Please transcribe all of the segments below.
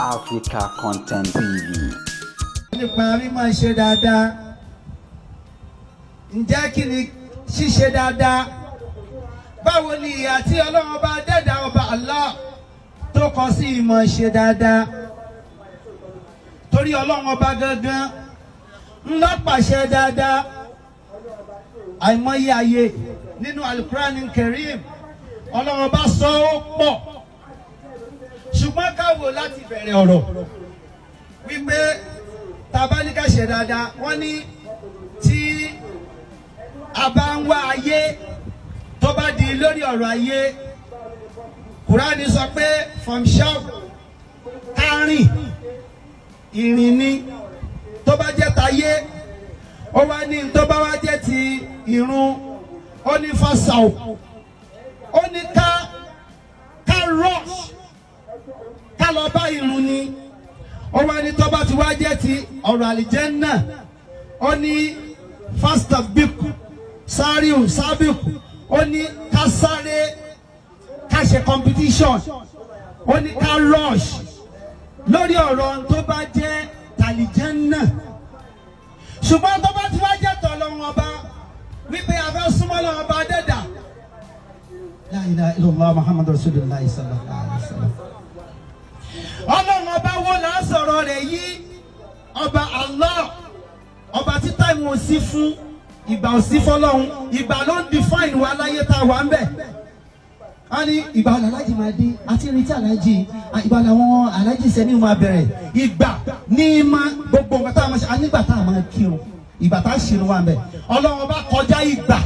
Africa Content TV. Nípa mímọ̀ ṣe dáadáa, ǹjẹ́ kí ni ṣíṣe dáadáa? Báwo ni ìhà tí Ọlọ́run ọba dẹ́dà, ọba Allah, tó kọ sí ìmọ̀ ṣe dáadáa? Torí Ọlọ́run ọba gangan ńlá pàṣẹ dáadáa. Àìmọye ayé nínú Alukurani Kerim, Ọlọ́run ọba sọ ó pọ̀, ṣùgbọ́n ká wò láti bẹ̀rẹ̀ ọ̀rọ̀ wípé tá a bá ní ká ṣe dáadáa, wọ́n ní tí a bá ń wá ayé, tó bá di lórí ọ̀rọ̀ ayé, Kùránì sọ pé famshaw, ká rìn ìrìn ni tó bá jẹ́ tayé. Ó wá ní tó bá wá jẹ́ ti ìrun, ó ní fas'aw, ó ní ká rush, ká lọ bá ìrun ni. Ó wá ní tó bá ti wá jẹ́ ti ọ̀rọ̀ àlìjẹ́nnà, ó ní fastabiqu, sari'u, sabiqu, ó ní ká sáré, ká ṣe competition, ó ní ká rush lórí ọ̀rọ̀ tó bá jẹ́ tàlìjẹ́nnà. Ṣùgbọ́n tó bá ti wá jẹ́ tọ̀lọ́run ọba, wípé a fẹ́ súnmọ́ lọ́wọ́ ọba dẹ́dà, la ilaha illallah Muhammadu rasulillah sallallahu alayhi wa sallam. Ọlọ́run ọba wo là ń sọ̀rọ̀ rẹ̀ yìí? Ọba Allah, ọba tí time ò sí fún, ìgbà ò sí fọlọ́run. Ìgbà ló ń define wa láyé tá a wà ń bẹ̀. A ní ìgbà wo làlájì máa dé àti ìrètí àlájì, ìgbà làwọn alájì sẹ́ni máa bẹ̀rẹ̀, ìgbà ní ma gbogbo nǹkan tá a máa ṣe, a nígbà tá a máa kírun, ìgbà tá a ṣe wà ń bẹ̀. Ọlọ́run ọba kọjá ìgbà,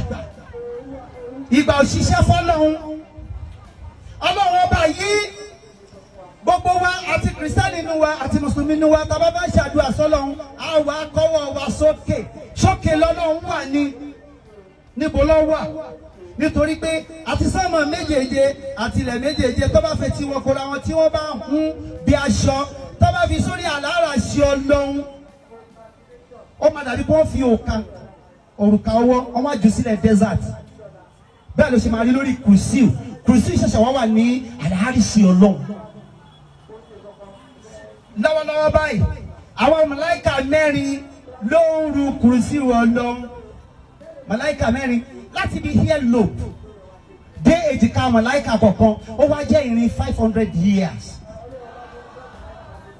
ìgbà òṣìṣẹ́ fọlọ́run. Ọlọ́run ọba yìí, gbogbo wa, àti Kìrìsìtẹ́nì nínú wa àti Mùsùlùmí nínú wa, tá a bá bá ṣàdúrà sọ́lọ́run, á wà kọ́wọ́ wa sókè sókè. Lọ́lọ́run wà ní níbo ló wà? Nítorí pé àti sánmà méjèèje àti ilẹ̀ méjèèje, tó bá fẹ́ tí wọn kóra wọn, tí wọ́n bá hun bí aṣọ, tó bá fi sórí àlàárà ṣe Ọlọ́run, ó máa dàbí kó fi òka òrùka ọwọ́ wọ́n á jù sílẹ̀ desert. Bẹ́ẹ̀ ló ṣe máa rí lórí kùrùsíù. Kùrùsíù ṣẹ̀ṣẹ̀ wá wà ní àlàárìṣì Ọlọ́run. Lọ́wọ́lọ́wọ́ báyìí, àwọn màláìka mẹ́rin ló ń ru kùrùsíù Ọlọ́run. Màláìka mẹ́rin, láti bí ear lobe dé èjìká màláìka kọ̀ọ̀kan, ó wá jẹ́ ìrìn 500 years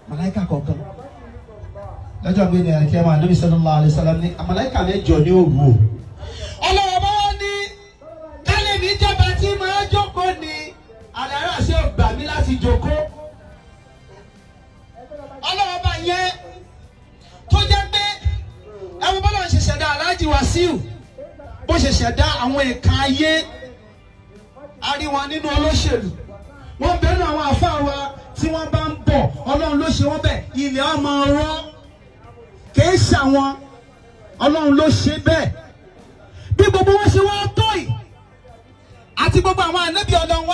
màláìka kọ̀ọ̀kan. Lọ́jọ́ gbé ní ẹ̀kẹ́ máa Nabi sallallahu alaihi wasallam ní màláìka mẹ́jọ ní òru o. Ọlọ́wọ́ bá wọ́n ní kálẹ̀ níjọba tí máa jókòó ní àlàárà ṣe gbà mí láti jókòó. Ọlọ́wọ́ bá yẹn tó jẹ́ pé ẹ̀wọ̀n bọ́lá ń ṣe ṣẹ̀dá Aláàjì Wàsíù, bó ṣe ṣẹ̀dá àwọn ẹ̀ka ayé, a rí wọn nínú olóṣèlú, wọ́n bẹ̀rù àwọn àfáà wa tí wọ́n bá ń bọ̀. Ọlọ́run ló ṣe wọ́n bẹ̀, ilẹ̀ ọmọ ọ̀rọ̀ kìí ṣàwọn, Ọlọ́run ló ṣe bẹ́ẹ̀. Bí gbogbo wọn ṣe wá tó yìí, àti gbogbo àwọn ànábì Ọlọ́run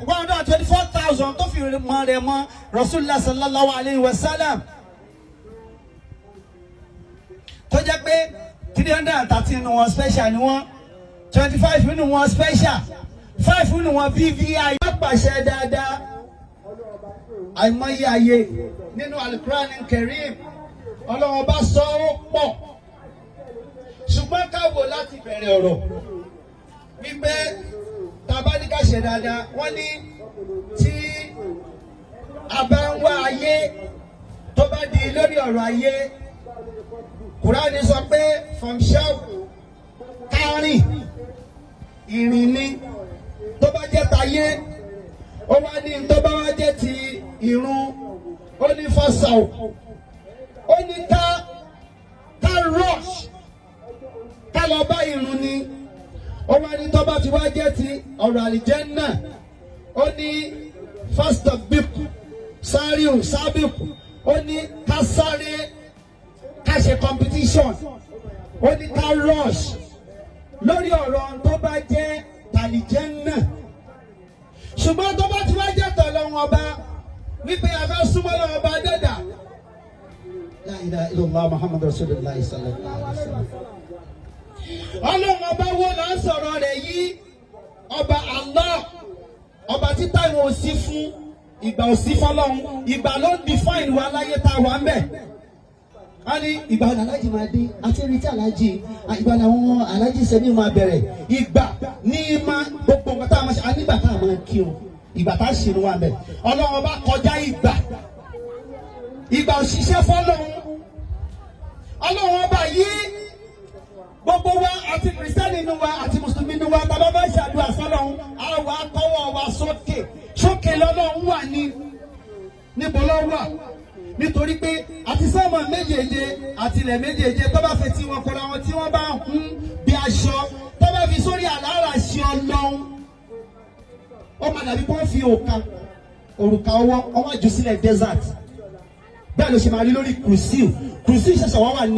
124,000 tó fi mọ rẹ̀ mọ́ Rasulullah sallallahu alayhi wa sallam, tó jẹ́ pé 313 nínú wọn special ni wọ́n, 25 nínú wọn special, 5 nínú wọn VVI. Wọ́n pàṣẹ dáadáa. Àìmọye ayé nínú Alukurani Kerim, Ọlọ́run ọba sọ ó pọ̀, ṣùgbọ́n ká wò láti bẹ̀rẹ̀ ọ̀rọ̀ wípé tá a bá ní ká ṣe dáadáa, wọ́n ní tí a bá ń wá ayé, tó bá di lórí ọ̀rọ̀ ayé, Kùránì sọ pé famshaw, ká rìn ìrìn ni tó bá jẹ́ tayé. Ó wá ní tó bá wá jẹ́ ti ìrun, ó ní fas'aw, ó ní ká rush, ká lọ bá ìrun ni. Ó wá ní tó bá ti wá jẹ́ ti ọ̀rọ̀ àlìjẹ́nnà, ó ní fastabiqu, sari'u, sabiqu, ó ní ká sáré, ká ṣe competition, ó ní ká rush lórí ọ̀rọ̀ tó bá jẹ́ tàlìjẹ́nnà. Ṣùgbọ́n tó bá ti wá jẹ́ tọ̀lọ́run ọba, wípé a fẹ́ súnmọ́ lọ́wọ́ ọba dẹ́dà, la ilaha illallah Muhammadu rasulillah sallallahu alaihi wasallam. Ọlọ́run ọba wo là ń sọ̀rọ̀ rẹ̀ yìí? Ọba Allah, ọba tí time ò sí fún, Ìgbà ò sí fọlọ́run. Ìgbà ló ń define wa láyé tá a wà ń bẹ̀. A ní ìgbà wo alájì máa dé àti ẹni tí alájì, ìgbà làwọn alájì sẹ́ni máa bẹ̀rẹ̀. Ìgbà ní ma gbogbo nǹkan tá a máa ṣe, a nígbà tá a máa kírun, ìgbà tá a ṣe wà ń bẹ̀. Ọlọ́run bá kọjá ìgbà. Ìgbà òṣìṣẹ́ fọlọ́run. Ọlọ́run ọba yìí, gbogbo wa, àti Kìrìsìtẹ́nì inú wa àti Mùsùlùmí inú wa, bàbá bá ṣàdúrà sọ́lọ́run, á wà kọ́wọ́ wa sókè sókè. Lọ́lọ́run wà ní níbo ló wà? Nítorí pé àti sánmà méjèèje àti ilẹ̀ méjèèje, tó bá fẹ́ tí wọn kọra wọn, tí wọ́n bá hun bí aṣọ, tó bá fi sórí àlàárà ṣe Ọlọ́run, ó máa dàbí kó fi òka òrùka ọwọ́ ọwọ́ jù sílẹ̀ desert. Bẹ́ẹ̀ ló ṣe máa rí lórí kùrùsíù. Kùrùsíù ṣẹ̀ṣẹ̀ wá wà ní.